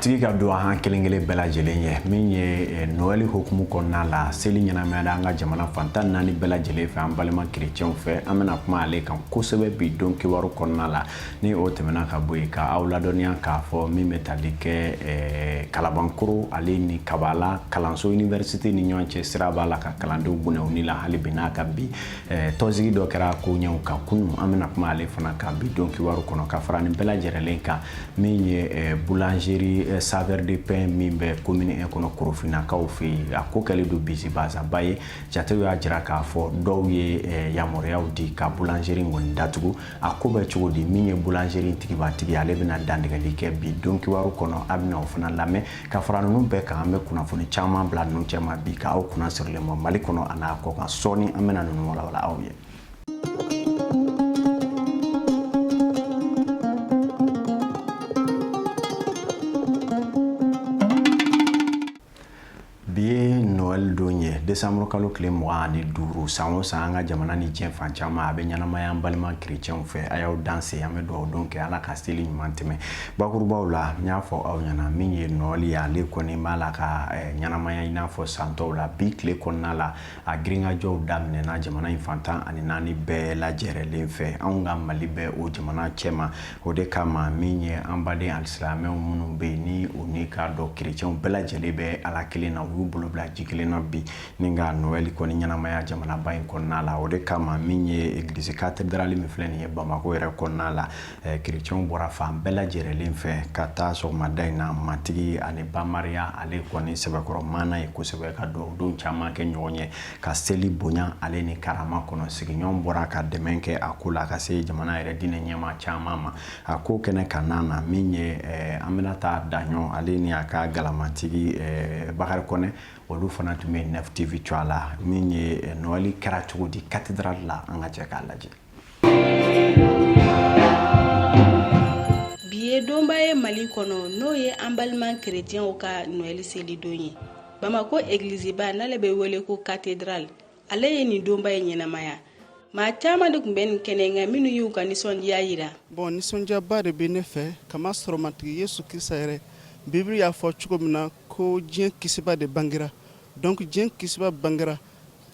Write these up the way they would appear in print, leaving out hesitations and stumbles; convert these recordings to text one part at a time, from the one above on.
Matigi ka don an kelen kelen bɛɛ lajɛlen ye. Min ye Noɛli hukumu kɔnɔna la, seli ɲɛnamayala an ka jamana fan 14 bɛɛ lajɛlen fɛ, an balima kerecɛnw fɛ, an bɛna kuma ale kan kosɛbɛ bi don kibaru kɔnɔna la. Ni o tɛmɛna ka bɔ yen, ka aw ladɔnniya k'a fɔ min bɛ tali kɛ Kalabankoro ale ni Kabala kalanso université ni ɲɔgɔn cɛ, sira b'a la ka kalandenw bɔnɛ u ni la hali bi. N'a ka bi tɔnsigi dɔ kɛra ko ɲɛw kan kunun, an bɛna kuma ale fana kan bi don kibaru kɔnɔ. Ka fara nin bɛɛ lajɛlen kan, min ye boulangerie Saveur de Pain min bɛ commune 1 kɔnɔ, Korofinnakaw fɛ yen, a ko kɛlen don bisibasaba ye. Jatew y'a jira k'a fɔ dɔw ye yamaruyaw di ka boulangerie kɔni datugu. A ko bɛ cogo di? Min ye boulangerie tigibatigi, ale bɛna dantigɛli kɛ bi don kibaru kɔnɔ, a bɛna o fana lamɛn. Ka fara ninnu bɛɛ kan, an bɛ kunnafoni caman bila ninnu cɛma bi ka aw kunna sirilen bɔ Mali kɔnɔ a n'a kɔ kan. Sɔɔni an bɛna ninnu walawala aw ye. Bi ye Noël don ye, décembre kalo tile 25. San o san, an ka jamana ni diɲɛ fan caman, a bɛ ɲɛnamaya an balima kerecɛnw fɛ. A y'aw danse, an bɛ dugawu don kɛ, Ala ka seli ɲuman tɛmɛ. Bakurubaw la, n y'a fɔ aw ɲɛna, min ye Noël ye, ale kɔni b'a la ka ɲɛnamaya i n'a fɔ san tɔw la. Bi tile kɔnɔna la, a girinkajɔw daminɛna jamana in fan 14 bɛɛ lajɛrɛlen fɛ. Anw ka Mali bɛ o jamana cɛma. O de kama, min ye an baden alisilamɛw minnu bɛ yen, ni u ni k'a dɔn kerecɛnw bɛɛ lajɛlen bɛ Ala kelen na, u y'u bolo bila ji kelen na bi ni ka Noël kɔni ɲɛnamaya jamanaba in kɔnɔna la. O de kama, min ye église cathédrale min filɛ nin ye Bamakɔ yɛrɛ kɔnɔna la, kerecɛnw bɔra fan bɛɛ lajɛrɛlen fɛ ka taa sɔgɔmada in na Matigi ani ba Mariya ale kɔni sɛbɛkɔrɔ maana ye kosɛbɛ, ka dugawudon caman kɛ ɲɔgɔn ye, ka seli bonya ale ni karama kɔnɔ. Sigiɲɔgɔn bɔra ka dɛmɛ kɛ a ko la ka se jamana yɛrɛ diinɛ ɲɛmaa caman ma a ko kɛnɛ kan na. Min ye an bɛna taa daɲɔ ale ni a ka galamatigi Bakari Kɔnɛ, olu fana tun bɛ Nef TV cogoya la. Min ye Noël kɛra cogo di cathédrale la, an ka jɛ k'a lajɛ. Bi ye donba ye Mali kɔnɔ, n'o ye an balima kerecɛnw ka Noël seli don ye. Bamako egiliziba, n'ale bɛ wele ko cathédrale, ale ye nin donba ye ɲɛnamaya. Maa caman de tun bɛ nin kɛnɛ kan minnu y'u ka nisɔndiya yira. Bon, nisɔndiyaba de bɛ ne fɛ, kamasɔrɔ Matigi Yesu Krista yɛrɛ, Bibili y'a fɔ cogo min na ko diɲɛ kisiba de bangera. Donc diɲɛ kisiba bangera,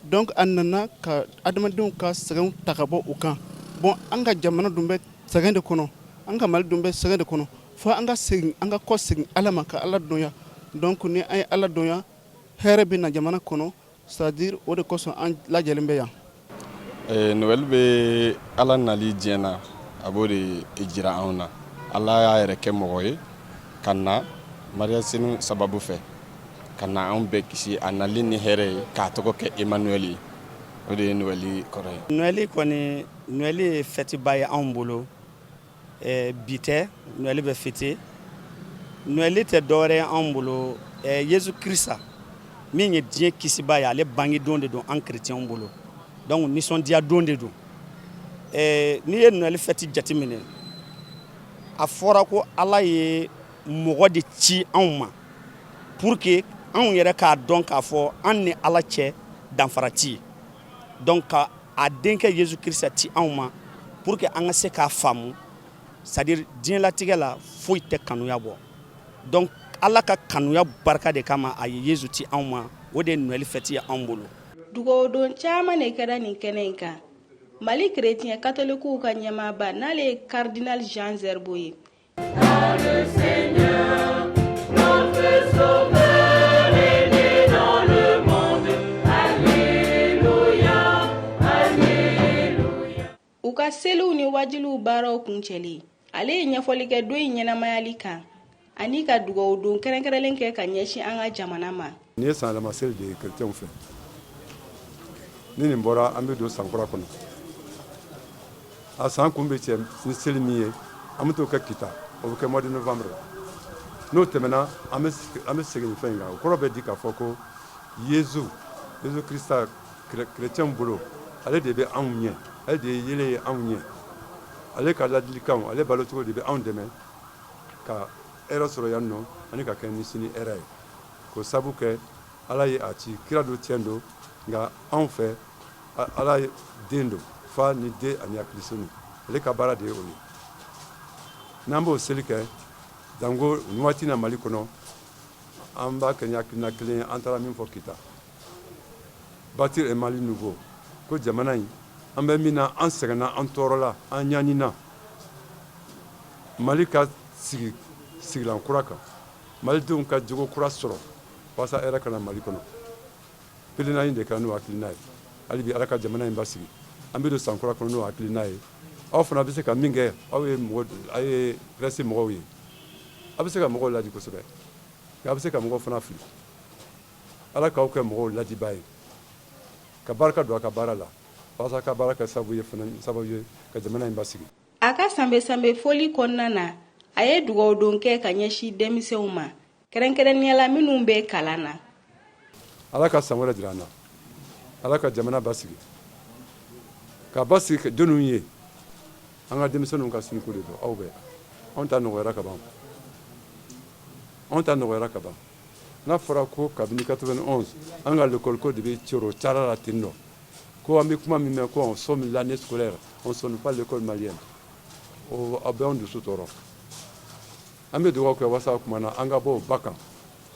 donc a nana ka adamadenw ka sɛgɛnw ta ka bɔ u kan. Bon, an ka jamana dun bɛ sɛgɛn de kɔnɔ, an ka Mali dun bɛ sɛgɛn de kɔnɔ, fo an ka segin, an ka kɔ segin Ala ma, ka Ala dɔnya. Donc ni an ye Ala dɔnya, hɛrɛ bɛ na jamana kɔnɔ. C'est à dire, o de kosɔn an lajɛlen bɛ yan. Noël bɛ Ala nali diɲɛ na, a b'o de jira anw na. Ala y'a yɛrɛ kɛ mɔgɔ ye ka na Mariya senu sababu fɛ ka na anw bɛɛ kisi. A nali ni hɛrɛ ye k'a tɔgɔ kɛ Emmanuel ye, o de ye Noël kɔrɔ ye. Noël kɔni, Noël ye fête ba ye anw bolo. Bi tɛ Noël bɛ fêter. Noël tɛ dɔwɛrɛ ye anw bolo, Yesu Krista min ye diɲɛ kisiba ye, ale bangedon de don an chrétiens bolo. Donc nisɔndiya don de don. N'i ye Noël fête jateminɛ, a fɔra ko Ala ye mɔgɔ de ci anw ma pour que anw yɛrɛ k'a dɔn k'a fɔ an ni Ala cɛ danfara ti ye. Donc ka a denkɛ Yesu Krista ci anw ma pour que an ka se k'a faamu, c'est à dire diɲɛlatigɛ la, foyi tɛ kanuya bɔ. Donc Ala ka kanuya barika de kama a ye Yesu ci anw ma. O de ye Noël fête ye anw bolo. Dugawudon caman de kɛra nin kɛnɛ in kan. Mali kerecɛn katolikiw ka ɲɛmaaba, n'ale ye cardinal Jean Zerbo ye, Seigneur, notre Sauveur est né dans le monde. Alléluia, Alléluia. U ka seliw ni wajuliw baaraw kuncɛlen, ale ye ɲɛfɔli kɛ don in ɲɛnamayali kan ani ka dugawudon kɛrɛnkɛrɛnlen kɛ ka ɲɛsin an ka jamana ma. Nin ye sanyɛlɛma seli de ye kerecɛnw fɛ. Ni nin bɔra, an bɛ don sankura kɔnɔ. A san kun bɛ cɛ ni seli min ye, an bɛ t'o kɛ Kita, o bɛ kɛ mois de novembre. N'o tɛmɛna, an bɛ segin nin fɛn in kan. O kɔrɔ bɛ di k'a fɔ ko Yesu Krista, kerecɛnw bolo, ale de bɛ anw ɲɛ, ale de ye yelen ye anw ɲɛ. Ale ka ladilikanw, ale balocogo de bɛ anw dɛmɛ ka hɛrɛ sɔrɔ yan nɔ ani ka kɛ ni sini hɛrɛ ye, k'o sabu kɛ Ala ye a ci. Kira don, tiɲɛ don, nka anw fɛ, Ala ye den don, Fa ni Den ani Hakili Senu. Ale ka baara de ye o ye. N'an b'o seli kɛ, Janko nin waati na Mali kɔnɔ, an b'a kɛ ni hakilina kelen ye. An taara min fɔ Kita, bâtir un Mali nouveau, ko jamana in an bɛ min na, an sɛgɛnna, an tɔɔrɔla, an ɲanina. Mali ka sigi sigilan kura kan, malidenw ka jogo kura sɔrɔ walasa hɛrɛ ka na Mali kɔnɔ. Pelena in de kɛra n'o hakilina ye. Hali bi, Ala ka jamana in basigi. An bɛ don san kura kɔnɔ n'o hakilina ye. Aw fana bɛ se ka min kɛ, aw ye mɔgɔ, aw ye presse mɔgɔw ye, aw bɛ se ka mɔgɔw ladi kosɛbɛ, nka a bɛ se ka mɔgɔw fana fili. Ala k'aw kɛ mɔgɔw ladibaa ye, ka barika don a ka baara la, walasa ka baara kɛ sababu ye fana, sababu ye ka jamana in basigi. A ka sanbɛ-sanbɛ foli kɔnɔna na, a ye dugawudon kɛ ka ɲɛsin denmisɛnw ma, kɛrɛnkɛrɛnnenya la minnu bɛ kalan na. Ala ka san wɛrɛ jira an na. Ala ka jamana basigi, ka basigi jɔnniw ye? An ka denmisɛnninw ka siniko de don. Aw bɛɛ, anw ta nɔgɔyara ka ban, anw ta nɔgɔyara ka ban. N'a fɔra ko kabini 91, an ka l'école ko de bɛ coro cara la ten nɔ, ko an bɛ kuma min mɛn ko on somme l'année scolaire, on sonne pas l'école malienne, o a bɛ anw dusu tɔɔrɔ. An bɛ dugawu kɛ walasa o tuma na an ka bɔ o ba kan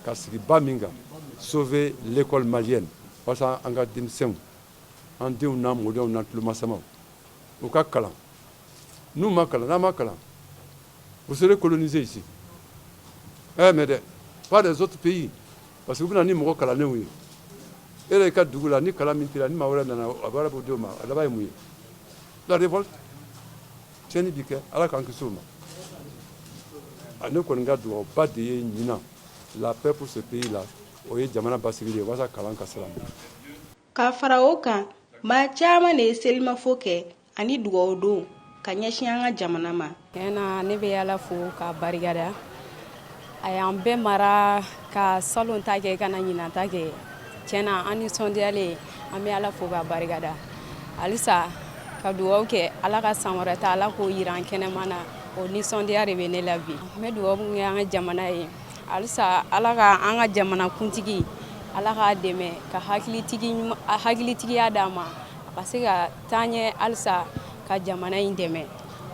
ka sigi ba min kan, sauver l'école malienne, walasa an ka denmisɛnw, an denw n'an mɔdenw n'an tulomasamaw, u ka kalan. N'u ma kalan, n'an ma kalan, vous serez colonisé ici, eh, mais dɛ, pas des autres pays, parce que u bɛna ni mɔgɔ kalannenw ye. E yɛrɛ ka dugu la, ni kalan min t'i la, ni maa wɛrɛ nana, a baara b'o di o ma, a laban ye mun ye? La révolte, tiɲɛni bi kɛ. Ala k'an kisi o ma. Ne kɔni ka dugawuba de ye ɲinan, la paix pour ce pays là, o ye jamana basigili ye, walasa kalan ka sira minɛ. Ka fara o kan, maa caman de ye selimafo kɛ ani dugawudon ka ɲɛsin an ka jamana ma. Tiɲɛ na, ne bɛ Ala fo k'a barikada. A y'an bɛɛ mara ka salon ta kɛ ka na ɲinan ta kɛ. Tiɲɛ na, an nisɔndiyalen, an bɛ Ala fo k'a barikada halisa, ka dugawu kɛ Ala ka san wɛrɛ ta, Ala k'o yira an kɛnɛma na. O nisɔndiya de bɛ ne la bi. N bɛ dugawu kɛ an ka jamana ye halisa, Ala ka an ka jamana kuntigi, Ala k'a dɛmɛ ka hakilitigiya d'a ma, a ka se ka taa ɲɛ halisa ka jamana in dɛmɛ.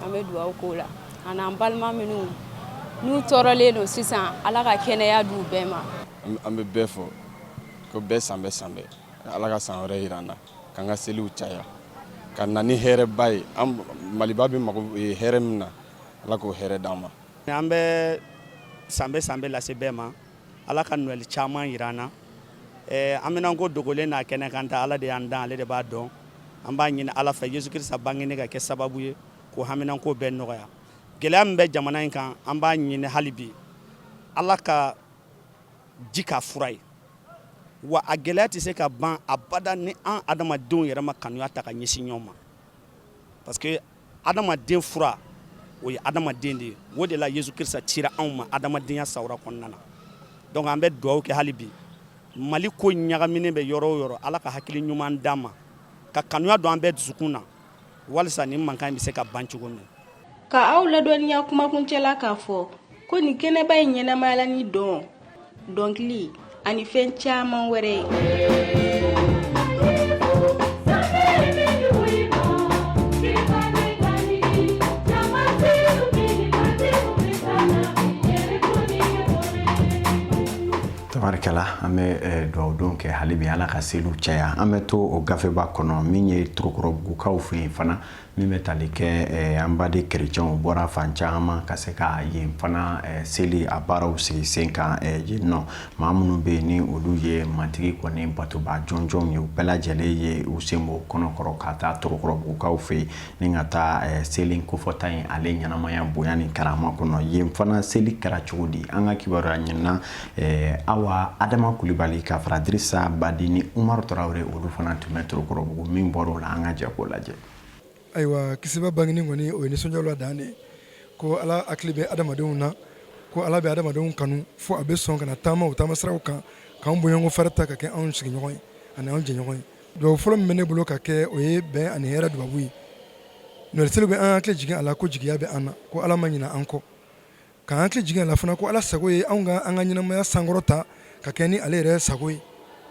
An bɛ dugawu k'o la, a n'an balima minnu n'u tɔɔrɔlen don sisan, Ala ka kɛnɛya d'u bɛɛ ma. An bɛ bɛɛ fɔ ko bɛɛ sanbɛ sanbɛ. Ala ka san wɛrɛ yira an na, k'an ka seliw caya, ka na ni hɛrɛba ye. An Maliba bɛ mago hɛrɛ min na, Ala k'o hɛrɛ d'an ma. An bɛ sanbɛ sanbɛ lase bɛɛ ma. Ala ka Noël caman yira an na. An bɛna ko dogolen n'a kɛnɛ kan ta, Ala de y'an dan, ale de b'a dɔn. An b'a ɲini Ala fɛ, Yesu Kirisa bangeni ka kɛ sababu ye k'o haminanko bɛɛ nɔgɔya. Gɛlɛya min bɛ jamana in kan, an b'a ɲini hali bi, Ala ka ji k'a fura ye. Wa a gɛlɛya tɛ se ka ban abada ni an adamadenw yɛrɛ ma kanuya ta ka ɲɛsin ɲɔgɔn ma, parce que adamaden fura, o ye adamaden de ye. O de la Yesu Kirisa cira anw ma adamadenya sawura kɔnɔna na. Donc an bɛ dugawu kɛ hali bi, Mali ko ɲagaminen bɛ yɔrɔ o yɔrɔ, Ala ka hakili ɲuman d'an ma, ka kanuya don an bɛɛ dusukun na, walisa nin mankan in bɛ se ka ban cogo min. Ka aw ladɔnniya kumakuncɛ la k'a fɔ ko nin kɛnɛba in ɲɛnamayala ni dɔn, dɔnkili ani fɛn caman wɛrɛ ye. Tabarikala, an bɛ dugawudon kɛ hali bi, Ala ka seliw caya. An bɛ to o gafeba kɔnɔ min ye Torokɔrɔbugukaw fɛ yen fana, min bɛ tali kɛ an baden kerecɛnw bɔra fan caman ka se ka yen fana seli a baaraw sigi sen kan yen nɔ. Maa minnu bɛ yen ni olu ye Matigi kɔni batoba jɔnjɔnw ye, u bɛɛ lajɛlen ye u sen bɔ kɔnɔkɔrɔ ka taa Torokɔrɔbugukaw fɛ yen ni ka taa seli kofɔta in ale ɲɛnamaya bonya ni karama kɔnɔ. Yen fana seli kɛra cogo di? An ka kibaruya ɲinina Awa Adama Kulibali ka fara Dirisa Badi ni Umaru Tarawele, olu fana tun bɛ Torokɔrɔbugu. Min bɔra o la, an ka jɛ k'o lajɛ. Ayiwa, kisiba bangeni kɔni, o ye nisɔndiyaw la dan de ye, ko Ala hakili bɛ adamadenw na, ko Ala bɛ adamadenw kanu fo a bɛ sɔn ka na taama o taama siraw kan, k'an bɔɲɔgɔnko fari ta ka kɛ anw sigiɲɔgɔn ye ani anw jɛɲɔgɔn ye. Dubabu fɔlɔ min bɛ ne bolo ka kɛ, o ye bɛn ani hɛrɛ dubabu ye. Noël seli bɛ an hakili jigin a la ko jigiya bɛ an na, ko Ala ma ɲinɛ an kɔ, k'an hakili jigin a la fana ko Ala sago ye anw ka an ka ɲɛnamaya sankɔrɔ ta ka kɛ ni ale yɛrɛ sago ye.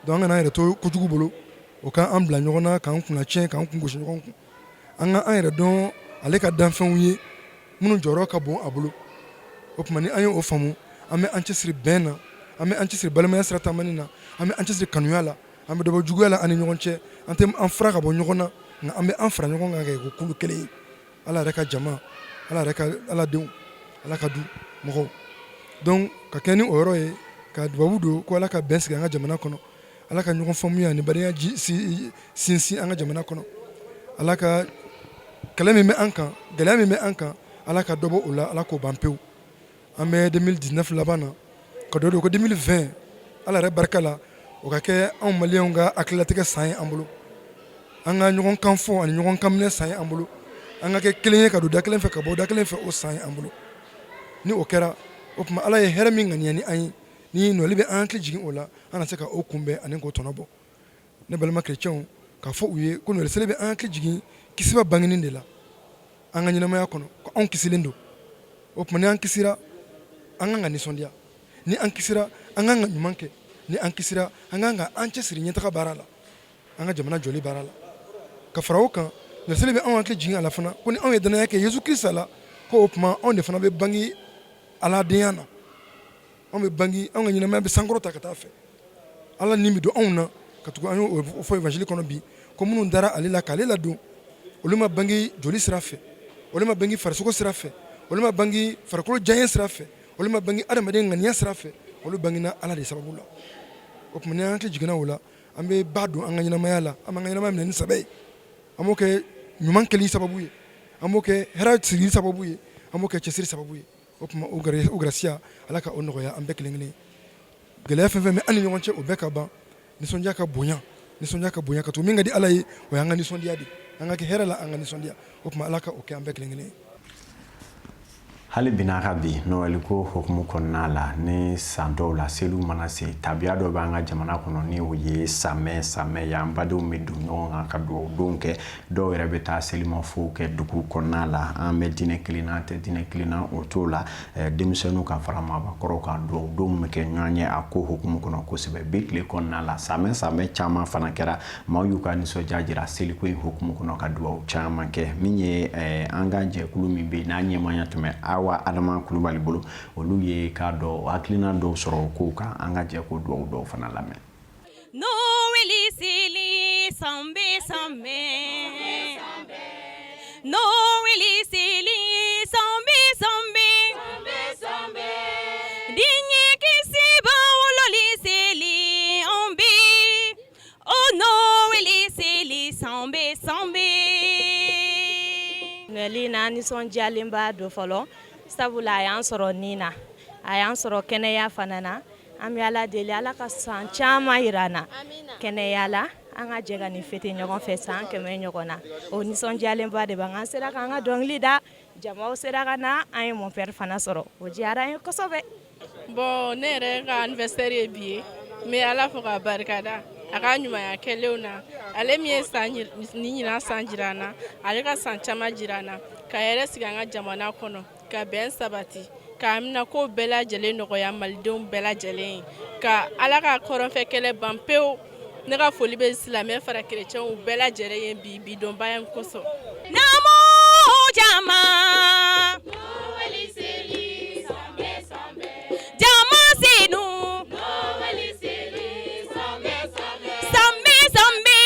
Donc an kana an yɛrɛ to kojugu bolo, o k'an bila ɲɔgɔn na, k'an kunna tiɲɛ, k'an kun gosi ɲɔgɔn kun. An ka an yɛrɛ dɔn ale ka danfɛnw ye minnu jɔyɔrɔ ka bon a bolo. O tuma ni an ye o faamu, an bɛ an cɛsiri bɛn na, an bɛ an cɛsiri balimaya sira taamani na, an bɛ an cɛsiri kanuya la, an bɛ dɔ bɔ juguya la an ni ɲɔgɔn cɛ. An tɛ an fara ka bɔ ɲɔgɔn na, nka an bɛ an fara ɲɔgɔn kan ka kɛ ko kulu kelen ye, Ala yɛrɛ ka jama, Ala yɛrɛ ka Ala denw, Ala ka du mɔgɔw. Donc ka kɛ ni o yɔrɔ ye ka dubabu don ko Ala ka bɛn sigi an ka jamana kɔnɔ, Ala ka ɲɔgɔn faamuya ni badenya sinsin an ka jamana kɔnɔ, Ala ka kɛlɛ min bɛ an kan, gɛlɛya min bɛ an kan, Ala ka dɔ bɔ o la, Ala k'o ban pewu. An bɛ 2019 laban na, ka dɔ don ko 2020, Ala yɛrɛ barika la, o ka kɛ anw maliyɛnw ka hakililatigɛ san ye an bolo, an ka ɲɔgɔn kan fɔ ani ɲɔgɔn kan minɛ san ye an bolo, an ka kɛ kelen ye ka don da kelen fɛ ka bɔ da kelen fɛ, o san ye an bolo. Ni o kɛra, o tuma Ala ye hɛrɛ min ŋaniya ni an ye, ni Noël bɛ an hakili jigin o la, an na se ka o kunbɛn ani k'o tɔnɔ bɔ. Ne balima kerecɛnw, k'a fɔ u ye ko Noël seli bɛ an hakili jigin kisiba bangeni de la an ka ɲɛnamaya kɔnɔ, ko anw kisilen don. O tuma ni an kisira, an kan ka nisɔndiya. Ni an kisira, an kan ka ɲuman kɛ. Ni an kisira, an kan ka an cɛsiri ɲɛtaga baara la, an ka jamana jɔli baara la. Ka fara o kan, Noël seli bɛ anw hakili jigin a la fana ko ni anw ye danaya kɛ Yesu Krista la, ko o tuma anw de fana bɛ bange Aladenya na. Anw bɛ bange, anw ka ɲɛnamaya bɛ sankɔrɔta ka taa fɛ. Ala ni bɛ don anw na, ka tugu an y'o fɔ évangile kɔnɔ bi, ko minnu dara ale la k'ale ladon, olu ma bange joli sira fɛ, olu ma bange farisogo sira fɛ, olu ma bange farikolo diyaɲɛ sira fɛ, olu ma bange adamaden ŋaniya sira fɛ, olu bangena Ala de sababu la. O tuma ni an hakili jiginna o la, an bɛ ba don an ka ɲɛnamaya la, an b'an ka ɲɛnamaya minɛ ni sɛbɛ ye, an b'o kɛ ɲuman kɛli sababu ye, an b'o kɛ hɛrɛ sigi sababu ye, an b'o kɛ cɛsiri sababu ye. O tuma o garisiya, Ala ka o nɔgɔya an bɛɛ kelen kelen. Gɛlɛya fɛn fɛn bɛ an ni ɲɔgɔn cɛ, o bɛɛ ka ban. Nisɔndiya ka bonya, nisɔndiya ka bonya, ka to min ka di Ala ye, o y'an ka nisɔndiya de, an ka kɛ hɛrɛ la, an ka nisɔndiya. O tuma Ala ka o kɛ an bɛɛ kelen kelen ye. Hali bi n'a ka bi Noël ko hukumu kɔnɔna la, ni san dɔw la seliw mana se, tabiya dɔ b'an ka jamana kɔnɔ ni o ye samɛ samɛ ye. An badenw bɛ don ɲɔgɔn kan ka dugawu donw kɛ, dɔw yɛrɛ bɛ taa selimafow kɛ dugu kɔnɔna la. An bɛ diinɛ kelen na, an tɛ diinɛ kelen na, o t'o la. Denmisɛnninw ka fara maabakɔrɔw kan, dugawu donw bɛ kɛ ɲɔgɔn ye a ko hukumu kɔnɔ kosɛbɛ. Bi tile kɔnɔna la, samɛ samɛ caman fana kɛra, maaw y'u ka nisɔndiya jira seliko in hukumu kɔnɔ ka dugawu caman kɛ. Min ye an ka jɛkulu min bɛ yen n'a ɲɛmaaya tun bɛ Awa Adama Kulubali bolo, olu ye k'a dɔn hakilina dɔw sɔrɔ o kow kan. An ka jɛ k'o dugawu dɔw fana lamɛn. Noël seli sanbɛ sanbɛ, Noël seli sanbɛ sanbɛ, diɲɛ kisiba wololi seli an bɛ o Noël seli sanbɛ sanbɛ. Noël na, nisɔndiyalenba don fɔlɔ, sabula a y'an sɔrɔ nin na, a y'an sɔrɔ kɛnɛya fana na. An bɛ Ala deli, Ala ka san caman jira an na kɛnɛya la, an ka jɛ ka nin fêter ɲɔgɔn fɛ san 100 ɲɔgɔn na. O nisɔndiyalenba de b'an kan. An sera k'an ka dɔnkili da, jamaw sera ka na, an ye mon père fana sɔrɔ, o diyara an ye kosɛbɛ. Bon, ne yɛrɛ ka anniversaire ye bi ye. N bɛ Ala fo k'a barikada a ka ɲumanya kɛlenw na. Ale min ye san ni ɲinan san jira an na, ale ka san caman jira an na, ka hɛrɛ sigi an ka jamana kɔnɔ, ka bɛn sabati, k'a mina ko bɛɛ lajɛlen nɔgɔya malidenw bɛɛ lajɛlen ye, ka Ala ka kɔrɔnfɛ kɛlɛ ban pewu. Ne ka foli bɛ silamɛ fara kerecɛnw bɛɛ lajɛlen ye bi bi donba in kosɔn. Naamu jama, jama senu, sanbɛ sanbɛ.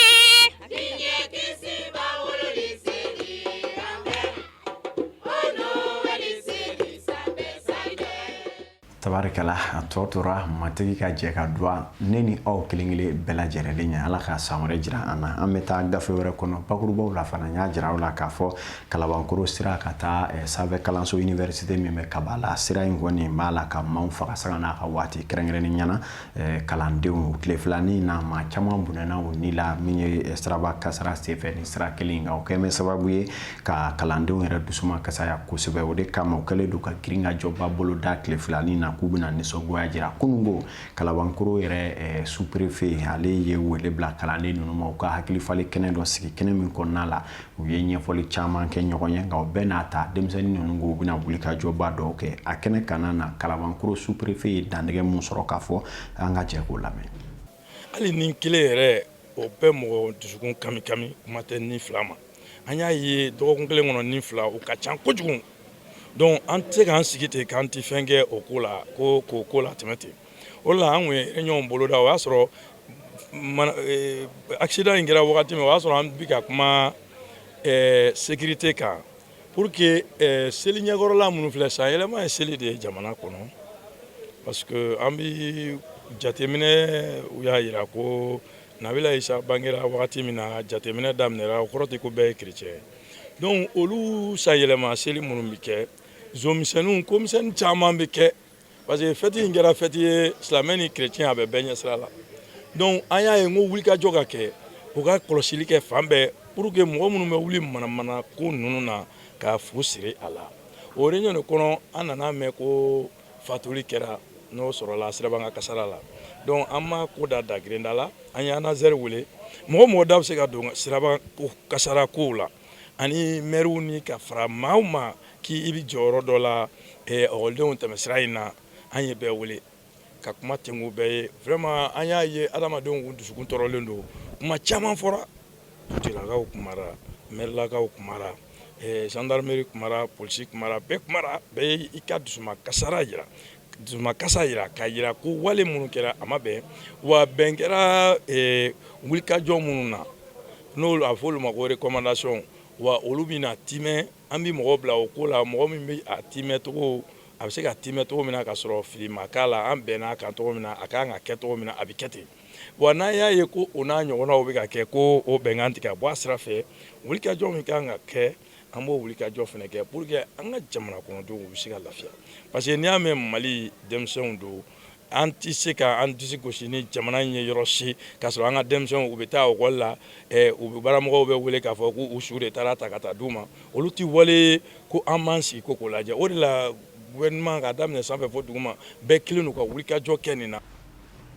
Tabarikala, a tɔ tora Matigi ka jɛ ka duwa ne ni aw kelen kelen bɛɛ lajɛlen ye. Ala ka san wɛrɛ jira an na. An bɛ taa gafe wɛrɛ kɔnɔ bakurubaw la fana. N y'a jira aw la k'a fɔ Kalabankoro sira ka taa sanfɛ kalanso université min bɛ Kabala, sira in kɔni b'a la ka maaw faga sanga n'a ka waati, kɛrɛnkɛrɛnnenya na kalandenw. Tile filanin na, maa caman bɔnɛna u ni la min ye siraba kasara senfɛ ni sira kelen in kan. O kɛlen bɛ sababu ye ka kalandenw yɛrɛ dusuma kasaya kosɛbɛ. O de kama u kɛlen don ka girin ka jɔba bolo da tile filanin na k'u bɛna nisɔngoya jira. Kununko, Kalabankoro yɛrɛ sous-préfet, ale ye wele bila kalanden ninnu ma u ka hakili falen kɛnɛ dɔ sigi, kɛnɛ min kɔnɔna la u ye ɲɛfɔli caman kɛ ɲɔgɔn ye. Nka o bɛɛ n'a ta, denmisɛnnin ninnu ko u bɛna wuli ka jɔba dɔw kɛ a kɛnɛ kana na. Kalabankoro sous-préfet ye dantigɛ mun sɔrɔ k'a fɔ, an ka jɛ k'o lamɛn. Hali ni kelen yɛrɛ, o bɛɛ mɔgɔ dusukun kami kami, kuma tɛ ni fila ma. An y'a ye dɔgɔkun kelen kɔnɔ, ni fila, o ka ca kojugu. Donc an tɛ se k'an sigi ten k'an tɛ fɛn kɛ o ko la, ko k'o ko la tɛmɛ ten. O la, an kun ye réunion boloda. O y'a sɔrɔ accident in kɛra wagati min, o y'a sɔrɔ an bɛ ka kuma sécurité kan pour que seli ɲɛkɔrɔla minnu filɛ, san yɛlɛma ye seli de ye jamana kɔnɔ, parce que an bi jateminɛ, u y'a yira ko Nabila Isa bangera wagati min na, jateminɛ daminɛra. O kɔrɔ tɛ ko bɛɛ ye chrétien ye. Donc olu san yɛlɛma seli minnu bɛ kɛ, zomisɛnninw, komisɛnnin caman bɛ kɛ, parce que fête in kɛra fête ye, silamɛ ni chrétien, a bɛ bɛɛ ɲɛsira la. Donc an y'a ye n ko wulikajɔ ka kɛ, u ka kɔlɔsili kɛ fan bɛɛ pour que mɔgɔ minnu bɛ wuli manamana ko ninnu na, ka fu siri a la. O réunion de kɔnɔ, an nana mɛn ko fatuli kɛra, n'o sɔrɔla sirabakan kasara la. Donc an ma ko da dagirinda la, an ye ANASER wele, mɔgɔ mɔgɔ da bɛ se ka don sirabakan kasara kow la, ani mɛriw, ni ka fara maa o maa k'i bɛ jɔyɔrɔ dɔ la ekɔlidenw tɛmɛsira in na. An ye bɛɛ wele ka kuma tengu bɛɛ ye. Vraiment, an y'a ye adamadenw kun dusukun tɔɔrɔlen don. Kuma caman fɔra, dugutigilakaw kumara, mɛrilakaw kumara, gendarmerie kumara, polisi kumara, bɛɛ kumara. Bɛɛ ye i ka dusuma kasara yira, dusuma kasa yira, k'a yira ko wale minnu kɛra, a ma bɛn. Wa bɛn kɛra wulikajɔ minnu na, n'o a fɔ olu ma ko recommandation, wa olu bɛna timɛ. An bɛ mɔgɔ bila o ko la, mɔgɔ min bɛ a timɛ cogo, a bɛ se ka timɛ cogo min na ka sɔrɔ fili ma k'a la. An bɛnna a kan cogo min na, a kan ka kɛ cogo min na, a bɛ kɛ ten. Wa n'an y'a ye ko o n'a ɲɔgɔnnaw bɛ ka kɛ, ko o bɛnkan tigɛ ka bɔ a sira fɛ, wulikajɔ min kan ka kɛ, an b'o wulikajɔ fana kɛ pour que an ka jamana kɔnɔdenw bɛ se ka lafiya. Parce que n'i y'a mɛn Mali denmisɛnw don, an tɛ se ka an disi gosi ni jamana in ye yɔrɔ si k'a sɔrɔ an ka denmisɛnw, u bɛ taa ekɔli la, u bɛ baramɔgɔw bɛ wele k'a fɔ k'u su de taara ta ka taa d'u ma. Olu tɛ wale ko an b'an sigi ko k'o lajɛ. O de la, gouvernement, k'a daminɛ sanfɛ fo duguma, bɛɛ kelen don ka wulikajɔ kɛ nin na.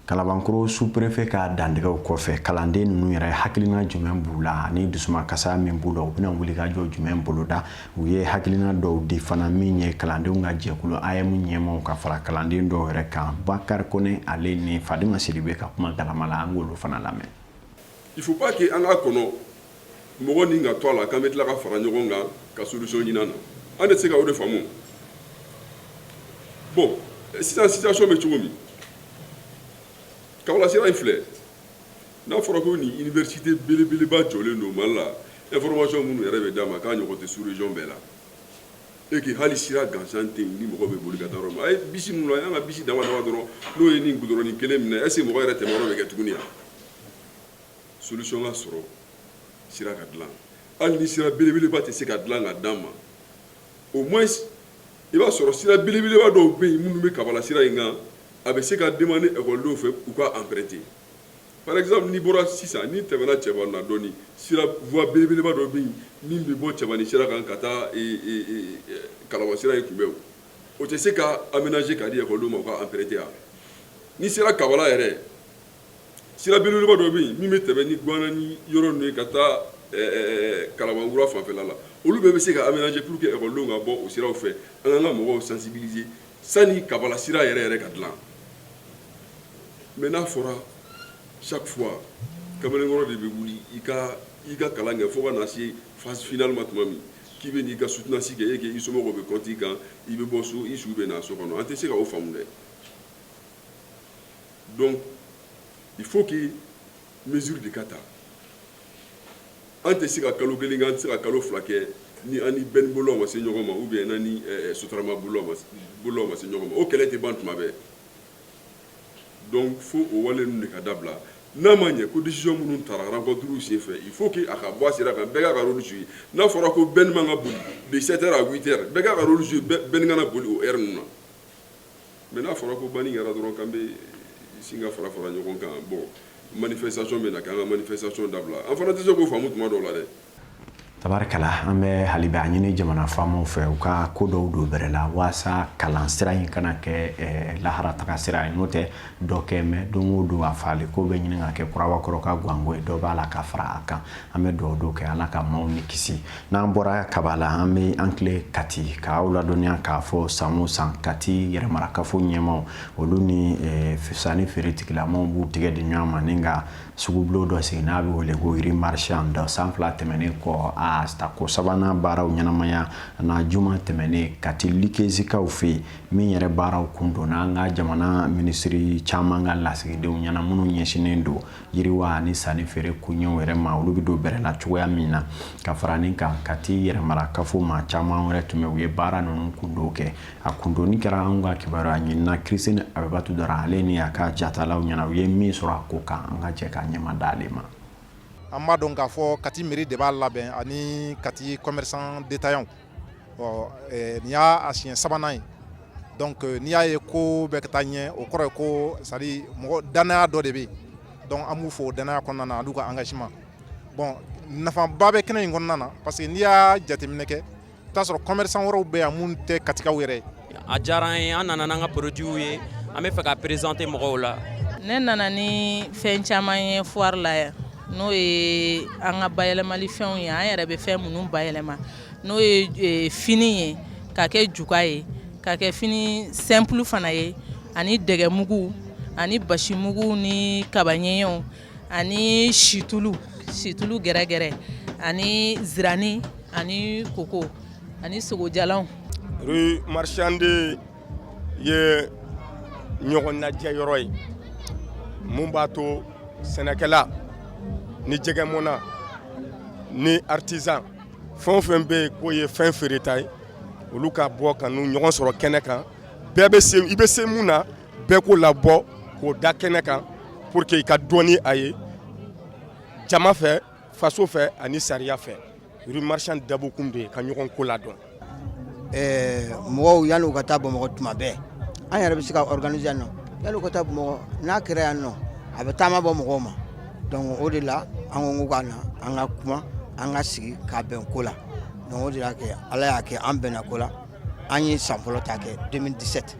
Kalabankoro sous-préfet ka dantigɛw kɔfɛ, kalanden ninnu yɛrɛ, hakilina jumɛn b'u la ani dusumakasa min b'u la, u bɛna wulikajɔ jumɛn boloda? U ye hakilina dɔw di fana. Min ye kalandenw ka jɛkulu AEEM ɲɛmaw ka fara kalanden dɔw yɛrɛ kan, Bakari Kone, ale ni Fadima Sidibe ka kuma galama la, an k'olu fana lamɛn. Il faut pas que an k'a kɔnɔ mɔgɔ ni ka to a la k'an bɛ tila ka fara ɲɔgɔn kan ka solution ɲini an na. An tɛ se ka o de faamu. Bon, sisan situation bɛ cogo min, Kabala sira in filɛ, n'a fɔra ko nin université belebeleba jɔlen don Mali la, information minnu yɛrɛ bɛ d'a ma k'a ɲɔgɔn tɛ sous région bɛɛ la, et que hali sira gansan tɛ yen ni mɔgɔ bɛ boli ka taa yɔrɔ min. A ye bisi minnu, a y'an ka bisi dama dama dɔrɔn, n'o ye nin goudron kelen minɛ, est ce que mɔgɔ yɛrɛ tɛmɛyɔrɔ bɛ kɛ tuguni yan? Solution ka sɔrɔ, sira ka dilan. Hali ni sira belebeleba tɛ se ka dilan ka d'an ma, au moins i b'a sɔrɔ sira belebeleba dɔw bɛ yen minnu bɛ Kabala sira in kan, a bɛ se ka demander ekɔlidenw fɛ u ka emprunter. Par exemple, n'i bɔra sisan, n'i tɛmɛna Cɛba na dɔɔni, sira voie belebeleba dɔ bɛ yen min bɛ bɔ Cɛbani sira kan ka taa Kalaban sira in kunbɛn. O tɛ se ka aménager ka di ekɔlidenw ma u ka emprunter wa? N'i sera Kabala yɛrɛ, sira belebeleba dɔ bɛ yen min bɛ tɛmɛ ni Guwana ni yɔrɔ ninnu ye ka taa Kalabankura fanfɛla la. Olu bɛɛ bɛ se ka aménager pour que ekɔlidenw ka bɔ o siraw fɛ. An k'an ka mɔgɔw sensibiliser sani Kabala sira yɛrɛ yɛrɛ ka dilan. Mais n'a fɔra chaque fois kamalenkɔrɔ de bɛ wuli, i ka kalan kɛ fo ka na se phase finale ma, tuma min k'i bɛ n'i ka soutenance kɛ, e k'i somɔgɔw bɛ compter i kan, i bɛ bɔ so, i su bɛ na so kɔnɔ, an tɛ se ka o faamu dɛ. Donc il faut que mesure de ka ta. An tɛ se ka kalo kelen kɛ, an tɛ se ka kalo 2 kɛ ni an ni bɛn bolilaw ma se ɲɔgɔn ma, ou bien n'an ni Sotrama bolilaw ma se ɲɔgɔn ma. O kɛlɛ tɛ ban tuma bɛɛ. Donc fo o wale ninnu de ka dabila. N'a ma ɲɛ ko décision minnu tara rencontre senfɛ, il faut que a ka bɔ a sira kan, bɛɛ k'a ka rôle jouer. N'a fɔra ko bɛn man ka boli de 7 heures à 8 heures, bɛɛ k'a ka rôle jouer, bɛn kana boli o heure ninnu na. Mais n'a fɔra ko banni kɛra dɔrɔn k'an bɛ sin ka fara fara ɲɔgɔn kan, bon, manifestation bɛ na, k'an ka manifestation dabila, an fana tɛ se k'o faamu tuma dɔw la dɛ. Tabarikala, an bɛ hali bi a ɲini jamana faamaw fɛ, u ka ko dɔw don bɛrɛ la waasa kalan sira in kana kɛ lahara taga sira ye. N'o tɛ dɔ kɛ mɛ don o don, a faali ko bɛ ɲini ka kɛ kurabakɔrɔ ka ganko ye, dɔ b'a la ka fara a kan. An bɛ dugawu dɔ kɛ, Ala ka maaw ni kisi. N'an bɔra Kaba la, an bɛ an tile Kati k'aw ladɔnniya k'a fɔ san o san, Kati yɛrɛmarakafo ɲɛmaw, olu ni sanni feere tigilamaw b'u tigɛ di ɲɔgɔn ma ni ka sugubulon dɔ sigi n'a bɛ wele ko rue marchande. San 2 tɛmɛnen kɔ, a a tako sabanan baaraw ɲɛnamaya na juma tɛmɛnen Kati Likezikaw fɛ yen, min yɛrɛ baaraw kun donna an ka jamana minisiri caman ka lasigidenw ɲɛna minnu ɲɛsinnen don yiriwa ani sanni feere koɲɛw yɛrɛ ma, olu bɛ don bɛrɛ la cogoya min na. Ka fara nin kan, Kati yɛrɛmarakafo maa caman wɛrɛ tun bɛ, u ye baara ninnu kundon kɛ. A kundonni kɛra anw ka kibaruya ɲinina Christine Abibatu Dara, ale ni a ka jatalaw ɲɛna, u ye min sɔrɔ a ko kan. An ka jɛ k'a ɲɛma d'ale ma. An b'a dɔn k'a fɔ Kati mairie de b'a labɛn ani Kati commerçant détaillant. Ɔ nin y'a siɲɛ sabanan ye. Donc n'i y'a ye ko bɛ ka taa ɲɛ, o kɔrɔ ye ko c'est à dire mɔgɔ danaya dɔ de bɛ yen. Donc an b'u fo o danaya kɔnɔna na, an'u ka engagement. Bon, nafaba bɛ kɛnɛ in kɔnɔna na, parce que n'i y'a jateminɛ kɛ, i t'a sɔrɔ commerçant wɛrɛw bɛ yan mun tɛ Katikaw yɛrɛ ye. A diyara an ye, an nana n'an ka produits ye, an bɛ fɛ ka présenter mɔgɔw la. Ne nana ni fɛn caman ye foire la yan, n'o ye an ka bayɛlɛmali fɛnw ye, an yɛrɛ bɛ fɛn minnu bayɛlɛma, n'o ye fini ye ka kɛ juga ye, ka kɛ fini simple fana ye, ani dɛgɛmugu ani basimugu ni kabaɲɛɲɛw ani situlu, situlu gɛrɛgɛrɛ, ani zirani ani koko ani sogojalanw. Rue marchande ye ɲɔgɔn lajɛ yɔrɔ ye mun b'a to sɛnɛkɛla ni jɛgɛmɔnna ni artisan, fɛn o fɛn bɛ yen k'o ye fɛn feereta ye, olu ka bɔ ka n'u ɲɔgɔn sɔrɔ kɛnɛ kan. Bɛɛ bɛ se, i bɛ se mun na, bɛɛ k'o labɔ k'o da kɛnɛ kan pour que i ka dɔn ni a ye jama fɛ, faso fɛ ani sariya fɛ. Rue marchande dabɔkun de ye ka ɲɔgɔn ko ladɔn. Mɔgɔw, yanni u ka taa Bamakɔ, tuma bɛɛ an yɛrɛ bɛ se ka organiser yan nɔ. Yanni u ka taa Bamakɔ, n'a kɛra yan nɔ, a bɛ taama bɔ mɔgɔw ma. Donc o de la an ko ka na an ka kuma, an ka sigi k'a bɛn ko la. Donc o de y'a kɛ, Ala y'a kɛ, an bɛnna ko la. An ye san fɔlɔ ta kɛ 2017,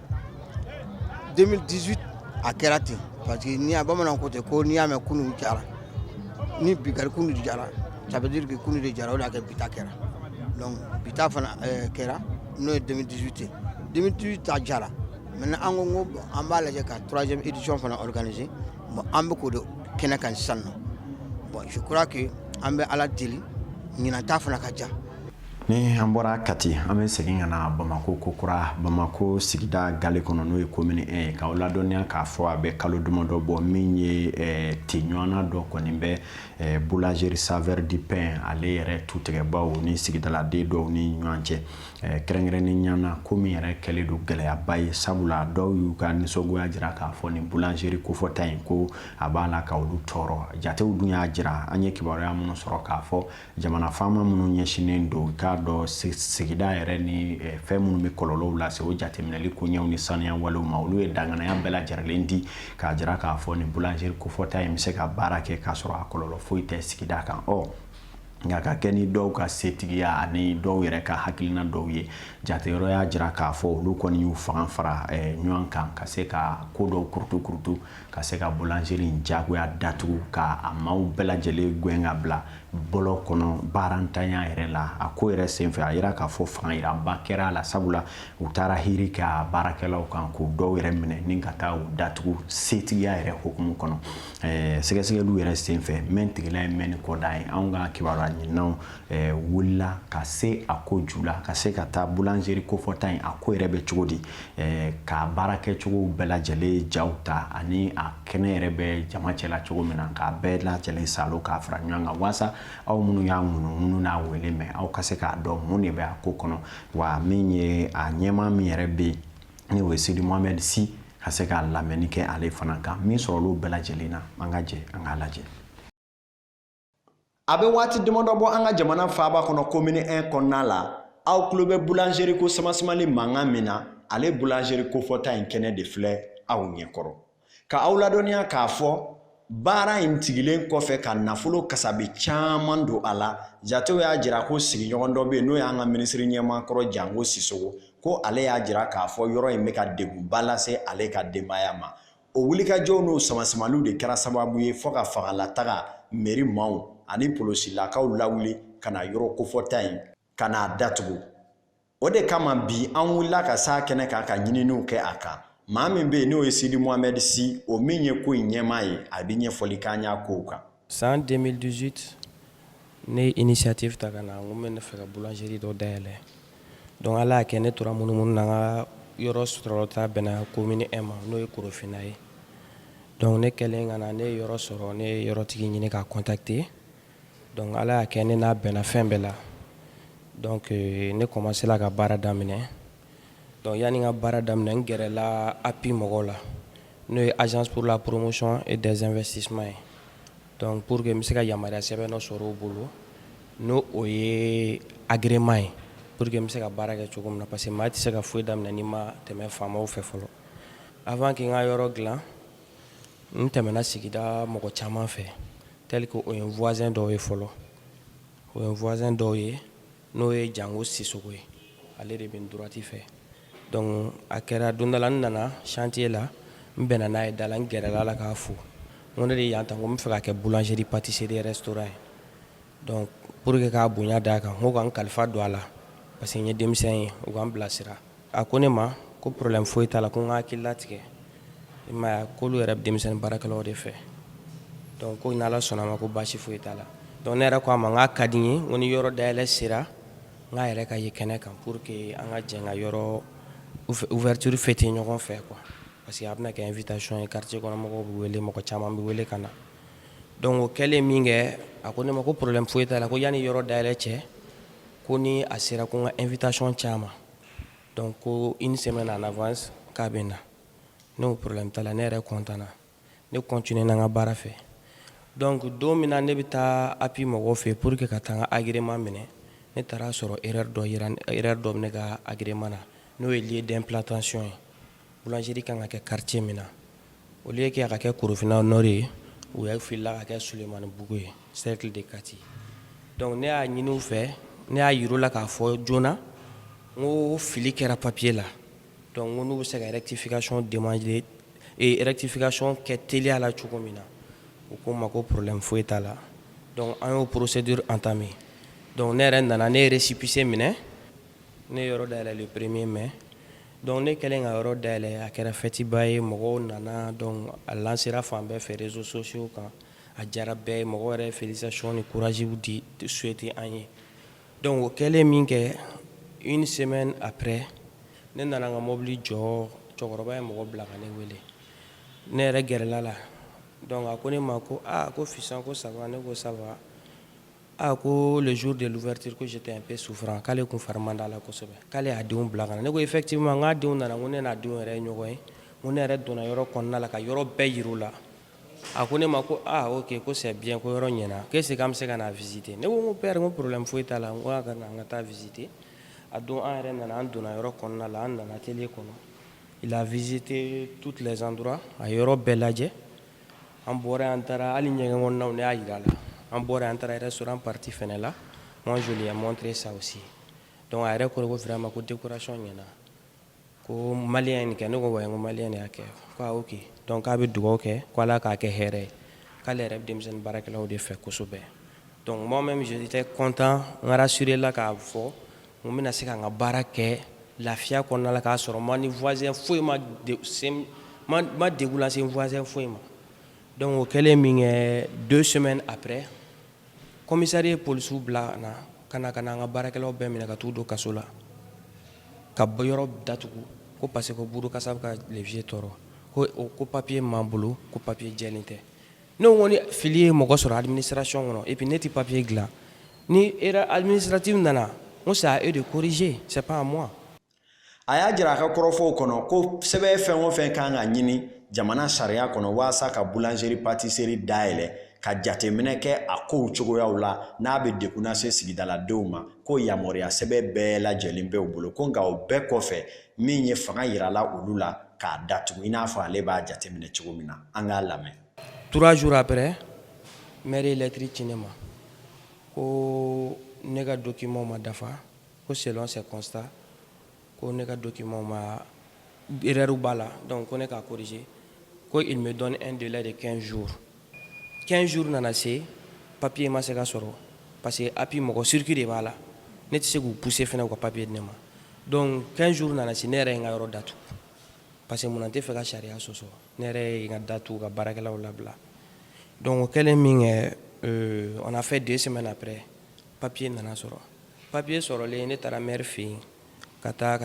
2018 a kɛra ten, parce que n'i y'a, bamananw ko ten ko n'i y'a mɛn kunun jara ni bi kari, kunun jara, ça veut dire que kunun de jara. O de y'a kɛ bi ta kɛra. Donc bi ta fana kɛra, n'o ye 2018 ye. 2018 ta jara. Maintenant an ko bon, an b'a lajɛ ka troisième édition fana organiser. Bon, an bɛ k'o de kɛnɛ kan sisan nɔ. Bon, je crois que an bɛ Ala deli, ɲinan ta fana ka ja. Ni an bɔra Kati, an bɛ segin ka na Bamako kokura, Bamako sigida gale kɔnɔ, n'o ye commune 1 ye, k'aw ladɔnniya k'a fɔ a bɛ kalo damadɔ bɔ min ye teɲɔgɔnna dɔ kɔni bɛ boulangerie Saveur du Pain, ale yɛrɛ tutigɛbaw ni sigidaladen dɔw ni ɲɔgɔn cɛ, kɛrɛnkɛrɛnnenya na ko min yɛrɛ kɛlen don gɛlɛyaba ye, sabula dɔw y'u ka nisɔngoya jira k'a fɔ nin boulangerie kofɔta in ko a b'a la ka olu tɔɔrɔ. Jatew dun y'a jira, an ye kibaruya minnu sɔrɔ, k'a fɔ jamana faama minnu ɲɛsinnen don k'a dɔn sigida yɛrɛ ni fɛn minnu bɛ kɔlɔlɔw lase, o jateminɛli koɲɛw ni saniya walew ma, olu ye danganiya bɛɛ lajɛlen di k'a jira k'a fɔ nin boulangerie kofɔta in bɛ se ka baara kɛ k'a sɔrɔ a kɔlɔlɔ foyi tɛ sigida kan. Ɔ nka ka kɛ ni dɔw ka setigiya ani dɔw yɛrɛ ka hakilina dɔw ye, jateyɔrɔ y'a jira k'a fɔ olu kɔni y'u fanga fara ɲɔgɔn kan ka se ka ko dɔw kurutu kurutu, ka se ka boulangerie in jagoya datugu, ka a maaw bɛɛ lajɛlen gɛn ka bila bɔlɔ kɔnɔ baarantanya yɛrɛ la. A ko yɛrɛ senfɛ, a yira k'a fɔ fanga yiraba kɛra a la, sabula u taara hiri kɛ a baarakɛlaw kan, k'u dɔw yɛrɛ minɛ ni ka taa u datugu setigiya yɛrɛ hukumu kɔnɔ. Sɛgɛsɛgɛliw yɛrɛ senfɛ, mɛn tigila ye mɛn ni kɔda ye, anw ka kibaruya ɲininaw wulila ka se a ko ju la, ka se ka taa boulangerie kofɔta in, a ko yɛrɛ bɛ cogo di, ka baara kɛcogow bɛɛ lajɛlen jaw ta, ani a kɛnɛ yɛrɛ bɛ jama cɛla cogo min na, k'a bɛɛ lajɛlen salo k'a fara ɲɔgɔn kan, waasa aw minnu y'a ŋunuŋunu n'a wele mɛn, aw ka se k'a dɔn mun de bɛ a ko kɔnɔ. Wa min ye a ɲɛmaa min yɛrɛ bɛ yen, ni o ye Sidi Mohamed Si, ka se k'a lamɛnni kɛ ale fana kan, min sɔrɔla bɛɛ lajɛlen na. An ka jɛ an k'a lajɛ. A bɛ waati damadɔ bɔ, an ka jamana faaba kɔnɔ, commune 1 kɔnɔna la, aw tulo bɛ boulangerie ko samasamali mankan min na, ale boulangerie kofɔta in kɛnɛ de filɛ aw ɲɛkɔrɔ. Ka aw ladɔnniya k'a fɔ baara in tigilen kɔfɛ ka nafolo kasabi caman don a la, jatew y'a jira ko sigiɲɔgɔn dɔ bɛ yen, n'o y'an ka minisiri ɲɛmaa kɔrɔ Jango Sisoko, ko ale y'a jira k'a fɔ yɔrɔ in bɛ ka degunba lase ale ka denbaya ma. O wulikajɔw n'o samasamaliw de kɛra sababu ye fɔ ka fangalataga mairie maaw ani polosilakaw lawuli ka na yɔrɔ kofɔta in ka n'a datugu. O de kama bi an wulila ka s'a kɛnɛ kan ka ɲininiw kɛ a kan. Maa min bɛ yen, n'o ye Sidi Mohamed Si, o min ye ko in ɲɛmaa ye, a bɛ ɲɛfɔli k'an y'a kow kan. San 2018. Ne ye initiative ta ka na, n ko n bɛ ne fɛ ka boulangerie dɔ dayɛlɛ. Donc Ala y'a kɛ, ne tora munumunu na, n ka yɔrɔ sɔrɔta bɛnna commune 1 ma, n'o ye Korofina ye. Donc ne kɛlen ka na, ne ye yɔrɔ sɔrɔ, ne ye yɔrɔtigi ɲini k'a contacter. Donc Ala y'a kɛ, ne n'a bɛnna fɛn bɛɛ la. Donc ne commencé la ka baara daminɛ. Donc yanni n ka baara daminɛ, n gɛrɛla API mɔgɔw la, n'o ye Agence pour la promotion et des investissements ye. Donc pour que n bɛ se ka yamaruya sɛbɛn dɔ sɔrɔ u bolo, n'o o ye agrément ye, pour que n bɛ se ka baara kɛ cogo min na, parce que maa tɛ se ka foyi daminɛ n'i ma tɛmɛ faamaw fɛ fɔlɔ. Avant que n ka yɔrɔ dilan, n tɛmɛna sigida mɔgɔ caman fɛ, tel que o ye n voisin dɔw ye fɔlɔ. O ye n voisin dɔw ye, n'o ye Jango Sisoko ye, ale de bɛ n droite fɛ. Donc a kɛra don dɔ la, n nana chantier la, n bɛnna n'a ye da la, n gɛrɛla la k'a fo. N ko ne de yan ta, n ko n bɛ fɛ ka kɛ boulangerie pâtisserie restaurant ye. Donc pour que k'a bonya d'a kan, n ko ka n kalifa don a la, parce que n ye denmisɛn ye, u ka n bilasira. A ko ne ma ko problème foyi t'a la, ko n ka hakili latigɛ, i m'a ye, k'olu yɛrɛ bɛ denmisɛnnin baarakɛlaw de fɛ. Donc ko n'Ala sɔnna ma, ko baasi foyi t'a la. Donc ne yɛrɛ ko a ma n k'a ka di n ye, n ko ni yɔrɔ dayɛlɛ sera, n k'a yɛrɛ ka ye kɛnɛ kan, pour que an ka jɛ ka yɔrɔ ouverture fêter ɲɔgɔn fɛ quoi, parce que a bɛna kɛ invitation ye, quartier kɔnɔ mɔgɔw bɛ wele, mɔgɔ caman bɛ wele ka na. Donc o kɛlen min kɛ, a ko ne ma ko problème foyi t'a la, ko yanni yɔrɔ dayɛlɛ cɛ, ko ni a sera, ko n ka invitation ci a ma. Donc ko une semaine en avance, k'a bɛ na. Ne ko problème t'a la, ne yɛrɛ content na, ne continuer n'an ka baara fɛ. Donc don min na ne bɛ taa API mɔgɔw fɛ pour que ka taa n ka agrément minɛ, ne taara sɔrɔ erreur dɔ yera, erreur dɔ bɛ ne ka agrément na, n'o ye lieu d'implantation ye. Boulangerie kan ka kɛ quartier min na, au lieu que a ka kɛ Korofina Nord ye, u y'a filila ka kɛ Sulemani Bugu ye, cercle de Kati. Donc ne y'a ɲini u fɛ, ne y'a yir'u la k'a fɔ joona n ko fili kɛra papier la. Donc n ko n'u bɛ se ka rectification demander et rectification kɛ teliya la cogo min na. U ko n ma ko problème foyi t'a la. Donc an y'o procédure entamé. Donc ne yɛrɛ nana, ne ye récépissé minɛ, ne ye yɔrɔ dayɛlɛ le 1er mai. Donc ne kɛlen ka yɔrɔ dayɛlɛ, a kɛra fête ba ye, mɔgɔw nana. Donc a lancera fan bɛɛ fɛ, réseaux sociaux kan, a diyara bɛɛ ye, mɔgɔw yɛrɛ ye félicitation ni courage di souhaiter an ye. Donc o kɛlen min kɛ, une semaine après, ne nana n ka mobili jɔ, cɛkɔrɔba ye mɔgɔ bila ka ne wele, ne yɛrɛ gɛrɛla la. Donc a ko ne ma ko aa, ko fiston, ko ça va? Ne ko ça va. Ah, ko le jour de l'ouverture, ko j'étais un peu souffrant, k'ale kun fari man d'a la kosɛbɛ, k'ale y'a denw bila ka na. Ne ko effectivement, n k'a denw nana, n ko ne n'a denw yɛrɛ ye ɲɔgɔn ye, n ko ne yɛrɛ donna yɔrɔ kɔnɔna la ka yɔrɔ bɛɛ yir'u la. A ko ne ma ko ah ok, ko c'est bien, ko yɔrɔ ɲɛna, ko est ce que an bɛ se ka na visiter? Ne ko n ko père, n ko problème foyi t'a la, n ko a ka na, an ka taa visiter. A don an yɛrɛ nana, an donna yɔrɔ kɔnɔna la, an nana atelier kɔnɔ, il a visité tous les endroits, a ye yɔrɔ bɛɛ lajɛ. An bɔra, an taara hali ɲɛgɛn kɔnɔnaw, ne y'a yira a la. An bɔra, an taara restaurant partie fɛnɛ la, moi je lui ai montré ça aussi. Donc a yɛrɛ ko ko vraiment, ko décoration ɲɛna, ko malien ye nin kɛ. Ne ko ouais, n ko malien de y'a kɛ. Ko ah ok, donc k'a bɛ dugawu kɛ ko Ala k'a kɛ hɛrɛ ye, k'ale yɛrɛ bɛ denmisɛnnin baarakɛlaw de fɛ kosɛbɛ. Donc moi même j'étais content, n rassuré la k'a fɔ n bɛna se ka n ka baara kɛ lafiya kɔnɔna la, k'a sɔrɔ ma ni voisin foyi ma ma degun lase n voisin foyi ma. Donc o kɛlen min kɛ, 2 semaines après, commissaire ye polisiw bila ka na ka na an ka baarakɛlaw bɛɛ minɛ ka t'u don kaso la, ka yɔrɔ datugu, ko parce que ko buru kasa bɛ ka levier tɔɔrɔ, ko papier m'an bolo, ko papier jɛlen tɛ. Ne ko ni fili ye mɔgɔ sɔrɔ administration kɔnɔ, et puis ne tɛ papier dilan, ni erreur administrative nana, n ko c'est à eux de corriger, c'est pas à moi. A y'a jira a ka kɔrɔfɔw kɔnɔ ko sɛbɛn fɛn o fɛn kan ka ɲini jamana sariya kɔnɔ walasa ka boulangerie pâtisserie dayɛlɛ, ka jateminɛ kɛ a kow cogoyaw la, n'a bɛ degun lase sigidaladenw ma, ko yamaruya sɛbɛn bɛɛ lajɛlen bɛ u bolo. Ko nka o bɛɛ kɔfɛ, min ye fanga yirala olu la k'a datugu, i n'a fɔ ale b'a jateminɛ cogo min na, an k'a lamɛn. 3 jours après, maire ye lettre ci ne ma ko ne ka document ma dafa, ko selon ses constats, ko ne ka document ma erreur b'a la, donc ko ne k'a corriger, ko il me donne un délai de 15 jours. 15 jours nana se, papier ma se ka sɔrɔ, parce que API mɔgɔ circuit de b'a la, ne tɛ se k'u pousser fɛnɛ u ka papier di ne ma. Donc 15 jours nana se, ne yɛrɛ ye n ka yɔrɔ datugu, parce que munna, n tɛ fɛ ka sariya sɔsɔ, ne yɛrɛ ye n ka datugu ka baarakɛlaw labila. Donc o kɛlen min kɛ, on a fait 2 semaines après. Papier nana sɔrɔ. Papier sɔrɔlen, ne taara maire fɛ yen ka taa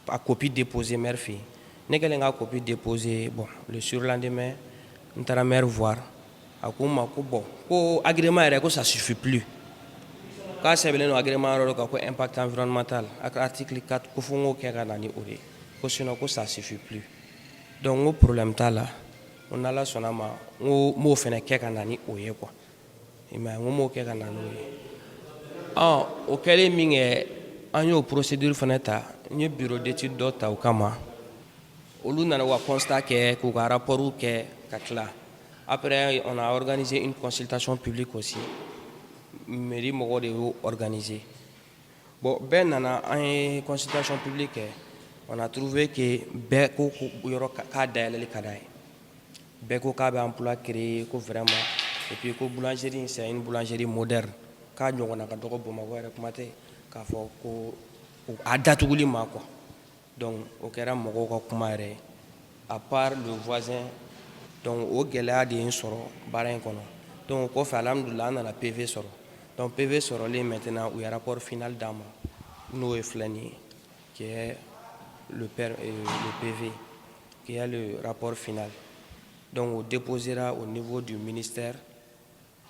a copie déposer maire fɛ yen. Ne kɛlen ka copie déposer, bon, le surlendemain, n taara maire voir. A ko n ma ko bon, ko agrément yɛrɛ, ko ça suffit plus, k'a sɛbɛnlen don agrément yɔrɔ dɔ kan ko impact environnemental, article 4, ko fo n k'o kɛ ka na ni o de ye, ko sinon ko ça suffit plus. Donc n ko problème t'a la, n ko n'Ala sɔnna ma, n ko n b'o fɛnɛ kɛ ka na ni o ye quoi. I m'a ye, n ko n b'o kɛ ka na n'o ye. Ɔ, o kɛlen min kɛ, an y'o procédure fɛnɛ ta. N ye bureau d'étude dɔ ta o kama. Olu nana u ka constat kɛ, k'u ka rapport kɛ ka tila. Après, on a organisé une consultation publique aussi. Mairie mɔgɔw de y'o organiser. Bon, bɛɛ nana, an ye consultation publique kɛ. On a trouvé que bɛɛ ko ko yɔrɔ k'a dayɛlɛli ka d'a ye. Bɛɛ ko k'a bɛ emploi créer, ko vraiment, et puis ko boulangerie, c'est une boulangerie moderne, k'a ɲɔgɔnna ka dɔgɔ Bamakɔ yɛrɛ, kuma tɛ k'a fɔ ko a datuguli ma quoi. Donc o kɛra mɔgɔw ka kuma yɛrɛ ye, à part le voisin. Donc o gɛlɛya de ye n sɔrɔ baara in kɔnɔ. Donc o kɔfɛ, alhamdulillah, an nana PV sɔrɔ. Donc PV sɔrɔlen, maintenant u ye rapport final d'an ma, n'o ye filɛ nin ye, qui est le PV, qui est le rapport final. Donc o déposera au niveau du ministère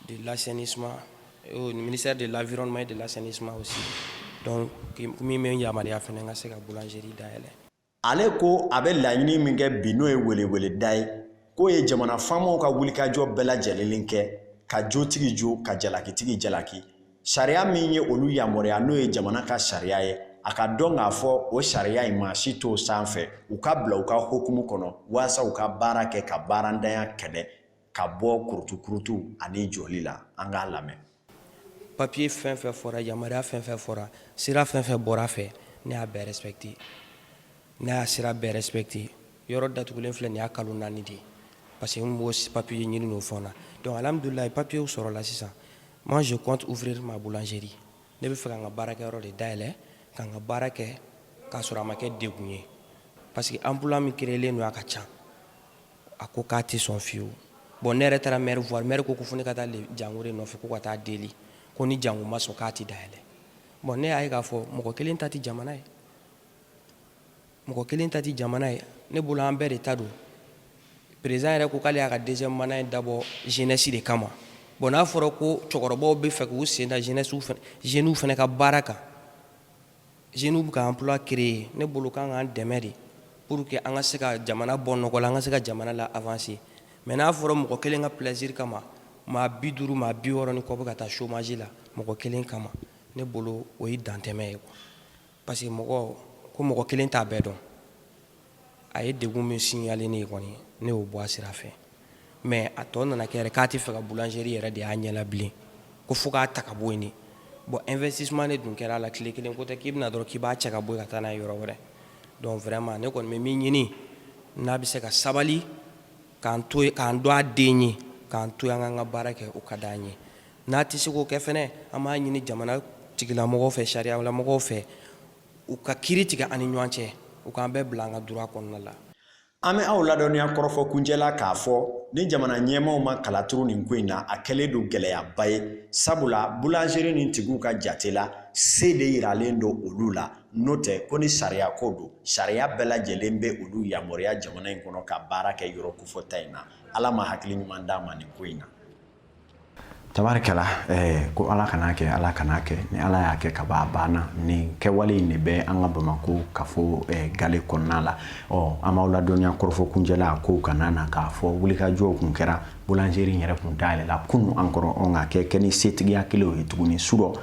de l'assainissement, au ministère de l'Environnement et de l'Assainissement aussi. Donc min bɛ n yamaruya fɛnɛ n ka se ka boulangerie dayɛlɛ. Ale ko a bɛ laɲini min kɛ bi, n'o ye weleweleda ye, k'o ye jamana faamaw ka wulikajɔ bɛɛ lajɛlen kɛ ka jotigi jo, ka jalakitigi jalaki. Sariya min ye olu yamaruya, n'o ye jamana ka sariya ye, a ka dɔn k'a fɔ o sariya in maa si t'o sanfɛ. U ka bila u ka hokumu kɔnɔ walasa u ka baara kɛ ka baarantanya kɛlɛ, ka bɔ kurutu-kurutu ani jɔli la. An k'a lamɛn. Papier fɛn fɛn fɔra, yamaruya fɛn fɛn fɔra, sira fɛn fɛn bɔra fɛ, ne y'a bɛɛ respecté, ne y'a sira bɛɛ respecté. Yɔrɔ datugulen filɛ nin y'a kalo 4 de ye, parce que n b'o papier ɲini n'o fɛnw na. Donc alhamdulilayi, papier sɔrɔla sisan. Moi, je compte ouvrir ma boulangerie. Ne bɛ fɛ ka n ka baarakɛyɔrɔ de dayɛlɛ, ka n ka baara kɛ k'a sɔrɔ a ma kɛ degun ye, parce que emploi min créelen don, a ka ca. A ko k'a tɛ sɔn fiyewu. Bon, ne yɛrɛ taara maire voir. Maire ko ko fo ne ka taa Jango de nɔfɛ, ko ka taa deli, ko ni Jango ma sɔn, k'a tɛ dayɛlɛ. Bon, ne y'a ye k'a fɔ mɔgɔ kelen ta tɛ jamana ye, mɔgɔ kelen ta tɛ jamana ye. Ne bolo, an bɛɛ de ta don. Président yɛrɛ ko k'ale y'a ka deuxième mandat in dabɔ jeunesse de kama. Bon, n'a fɔra ko cɛkɔrɔbaw bɛ fɛ k'u sen da jeunesse fana, jeunes fana ka baara kan, jeunes bɛ ka emploi créer, ne bolo kan k'an dɛmɛ de pour que an ka se ka jamana bɔ nɔgɔ la, an ka se ka jamana la avancer. Mais n'a fɔra mɔgɔ kelen ka plaisir kama, maa 50, maa 60 ni kɔ bɛ ka taa chômage la mɔgɔ kelen kama, ne bolo o ye dantɛmɛ ye quoi. Parce que mɔgɔ ko mɔgɔ kelen t'a bɛɛ dɔn. A ye degun min signaler ne ye kɔni, ne y'o bɔ a sira fɛ. Mais a tɔ nana kɛ yɛrɛ k'a tɛ fɛ ka boulangerie yɛrɛ de y'a ɲɛla bilen, ko fo k'a ta ka bɔ yen de. Bon, investissement de dun kɛra a la, tile kelen ko tɛ k'i bɛna dɔrɔn k'i b'a cɛ ka bɔ yen ka taa n'a ye yɔrɔ wɛrɛ. Donc vraiment, ne kɔni bɛ min ɲini, n'a bɛ se ka sabali k'an to yen, k'an dɔn a den ye, k'an to yen, an k'an ka baara kɛ, o ka d'an ye. N'a tɛ se k'o kɛ fɛnɛ, an b'a ɲini jamana tigilamɔgɔw fɛ, sariyalamɔgɔw fɛ, u ka kiiri tigɛ an ni ɲɔgɔn cɛ, u k'an bɛɛ bila an ka droit kɔnɔna la. An bɛ aw ladɔnniya kɔrɔfɔ kuncɛla k'a fɔ ni jamana ɲɛmaaw ma kala turu nin ko in na, a kɛlen don gɛlɛyaba ye, sabula boulangerie nin tigiw ka jate la, se de yiralen don olu la. N'o tɛ ko ni sariya ko don, sariya bɛɛ lajɛlen bɛ olu yamaruya jamana in kɔnɔ ka baara kɛ yɔrɔ kofɔta in na. Ala ma hakili ɲuman d'a ma nin ko in na. Tabarikɛla, ko Ala kana kɛ, Ala kana kɛ. Ni Ala y'a kɛ ka ban, a banna. Nin kɛwale in de bɛ an ka Bamako kafo gale kɔnɔna la. Ɔ, an b'aw ladɔnniya kɔrɔfɔ kuncɛla a kow kana na k'a fɔ wulikajɔw kun kɛra, boulangerie in yɛrɛ kun dayɛlɛla kunun an kɔrɔ. Ɔ, nka kɛ ni setigiya kelenw ye tuguni su dɔ,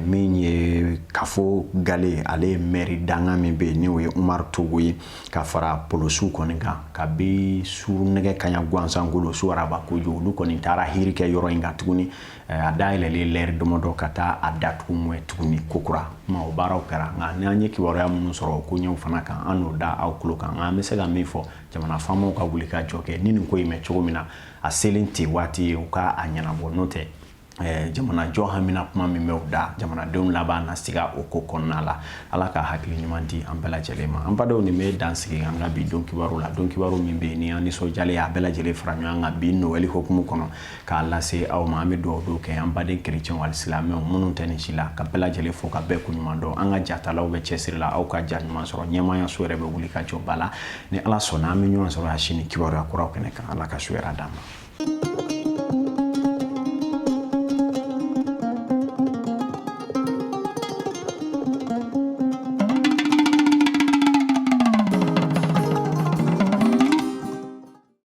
min ye kafo gale, ale ye maire dangan min bɛ yen, n'o ye Umaru Togo ye, ka fara polosiw kɔni kan, kabi su nɛgɛ kaɲa gansan kolo su araba kojugu, olu kɔni taara hiri kɛ yɔrɔ in kan tuguni. A dayɛlɛlen lɛri damadɔ, ka taa a datugu mɔɛ tuguni kokura kuma. O baaraw kɛra, nka n'an ye kibaruya minnu sɔrɔ o koɲɛw fana kan, an n'o da aw tulo kan. Nka an bɛ se ka min fɔ, jamana faamaw ka wuli ka jɔ kɛ ni nin ko in mɛn cogo min na, a selen ten waati ye, u ka a ɲɛnabɔ. N'o tɛ Jamanajɔ hamina kuma min bɛ u da, jamanadenw laban na siga o ko kɔnɔna la. Ala ka hakili ɲuman di an bɛɛ lajɛlen ma. An badenw, nin bɛ dan sigi an ka bi don kibaru la, don kibaru min bɛ yen ni an nisɔndiyalen a bɛɛ lajɛlen fara ɲɔgɔn kan bi Noël hokumu kɔnɔ k'a lase aw ma. An bɛ dugawu don kɛ an baden kerecɛnw ali silamɛw minnu tɛ nin si la, ka bɛɛ lajɛlen fo ka bɛɛ koɲuman dɔn. An ka jatalaw bɛ cɛsiri la, aw ka ja ɲuman sɔrɔ. Ɲɛmaayaso yɛrɛ bɛ wuli ka jɔ ba la. Ni Ala sɔnna, an bɛ ɲɔgɔn sɔrɔ a sini kibaruya kuraw kɛnɛ kan. Ala ka su hɛrɛ d'an ma.